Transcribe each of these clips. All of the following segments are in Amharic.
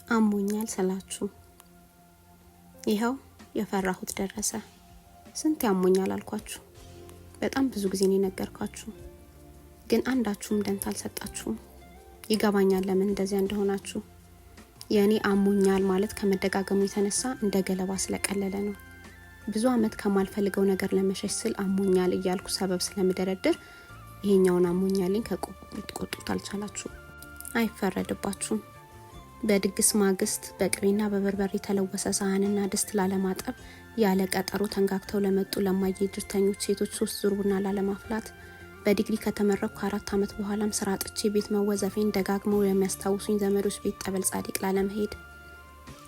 አሞኛል ስላችሁ ይኸው የፈራሁት ደረሰ። ስንት ያሞኛል አልኳችሁ። በጣም ብዙ ጊዜ ነው የነገርኳችሁ፣ ግን አንዳችሁም ደንታ አልሰጣችሁም። ይገባኛል ለምን እንደዚያ እንደሆናችሁ። የእኔ አሞኛል ማለት ከመደጋገሙ የተነሳ እንደ ገለባ ስለቀለለ ነው። ብዙ ዓመት ከማልፈልገው ነገር ለመሸሽ ስል አሞኛል እያልኩ ሰበብ ስለምደረድር ይሄኛውን አሞኛልኝ ልትቆጡት አልቻላችሁም። አይፈረድባችሁም። በድግስ ማግስት በቅቤና በበርበሬ የተለወሰ ሳህንና ድስት ላለማጠብ፣ ያለ ቀጠሮ ተንጋግተው ለመጡ ለማየ ጅርተኞች ሴቶች ሶስት ዙር ቡና ላለማፍላት፣ በዲግሪ ከተመረቅኩ ከ4 ዓመት በኋላም ስራ አጥቼ ቤት መወዘፌን ደጋግመው የሚያስታውሱኝ ዘመዶች ቤት ጠበል ጻዲቅ ላለመሄድ፣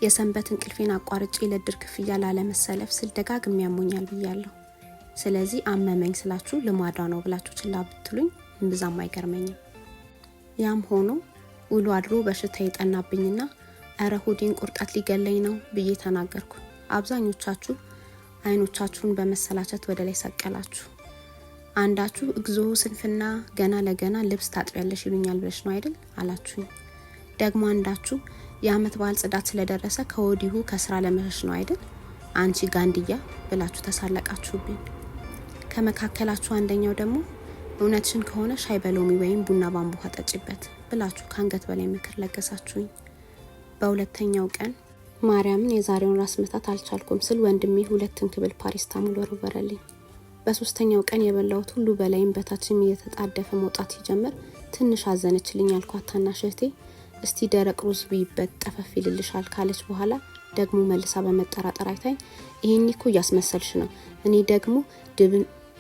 የሰንበት እንቅልፌን አቋርጬ ለእድር ክፍያ ላለመሰለፍ ስል ደጋግሜ ያሞኛል ብያለሁ። ስለዚህ አመመኝ ስላችሁ ልማዷ ነው ብላችሁ ችላ ብትሉኝ እምብዛም አይገርመኝም። ያም ሆኖ ውሎ አድሮ በሽታ የጠናብኝና እረ ሆዴን ቁርጠት ሊገለኝ ነው ብዬ ተናገርኩ። አብዛኞቻችሁ አይኖቻችሁን በመሰላቸት ወደ ላይ ሰቀላችሁ። አንዳችሁ እግዚኦ ስንፍና፣ ገና ለገና ልብስ ታጥቢያለሽ ይሉኛል ብለሽ ነው አይደል አላችሁኝ። ደግሞ አንዳችሁ የአመት በዓል ጽዳት ስለደረሰ ከወዲሁ ከስራ ለመሸሽ ነው አይደል አንቺ ጋንድያ ብላችሁ ተሳለቃችሁብኝ። ከመካከላችሁ አንደኛው ደግሞ እውነትሽን ከሆነ ሻይ በሎሚ ወይም ቡና ባምቦ ውሃ ጠጪበት ብላችሁ ከአንገት በላይ ምክር ለገሳችሁኝ። በሁለተኛው ቀን ማርያምን የዛሬውን ራስ ምታት አልቻልኩም ስል ወንድሜ ሁለት እንክብል ፓራሲታሞል ወረወረልኝ። በሶስተኛው ቀን የበላሁት ሁሉ በላይም በታችም እየተጣደፈ መውጣት ሲጀምር ትንሽ አዘነችልኝ ያልኳት ታናሽ እህቴ እስቲ ደረቅ ሩዝ ብይበት ጠፈፍ ይልልሻል ካለች በኋላ ደግሞ መልሳ በመጠራጠር አይታኝ ይሄን እኮ እያስመሰልሽ ነው፣ እኔ ደግሞ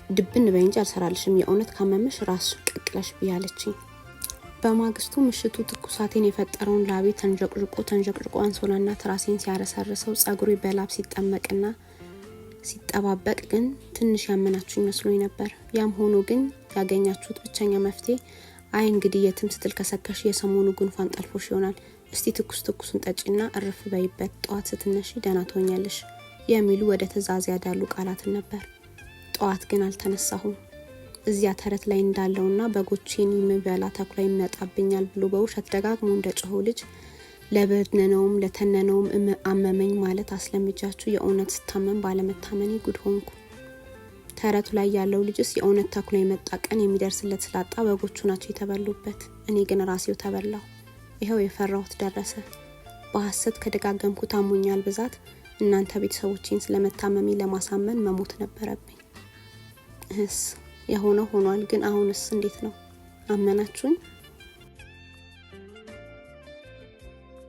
ድብን በይ እንጂ አልሰራልሽም፣ የእውነት ካመመሽ ራስሽ ቀቅለሽ ብይ አለችኝ። በማግስቱ ምሽቱ ትኩሳቴን የፈጠረውን ላቤ ተንዠቅዥቆ ተንዠቅዥቆ አንሶላና ትራሴን ሲያረሰርሰው ጸጉሬ በላብ ሲጠመቅና ሲጠባበቅ ግን ትንሽ ያመናችሁ ይመስሎኝ ነበር። ያም ሆኖ ግን ያገኛችሁት ብቸኛ መፍትሄ አይ እንግዲህ የትም ስትል ከሰከሽ የሰሞኑ ጉንፋን ጠልፎሽ ይሆናል፣ እስቲ ትኩስ ትኩሱን ጠጪና እርፍ በይበት፣ ጠዋት ስትነሺ ደህና ትሆኛለሽ የሚሉ ወደ ትዕዛዝ ያዳሉ ቃላትን ነበር። ጠዋት ግን አልተነሳሁም። እዚያ ተረት ላይ እንዳለውና በጎቼን የሚበላ ተኩላ ይመጣብኛል ብሎ በውሸት ደጋግሞ እንደ ጮኸው ልጅ ለበነነውም ለተነነውም አመመኝ ማለት አስለምጃችሁ የእውነት ስታመም ባለመታመኔ ጉድ ሆንኩ። ተረቱ ላይ ያለው ልጅስ የእውነት ተኩላ የመጣ ቀን የሚደርስለት ስላጣ በጎቹ ናቸው የተበሉበት። እኔ ግን ራሴው ተበላሁ። ይኸው የፈራሁት ደረሰ። በሐሰት ከደጋገምኩት አሞኛል ብዛት እናንተ ቤተሰቦቼን ስለመታመሜ ለማሳመን መሞት ነበረብኝ። እህስ የሆነው ሆኗል። ግን አሁንስ እንዴት ነው? አመናችሁኝ?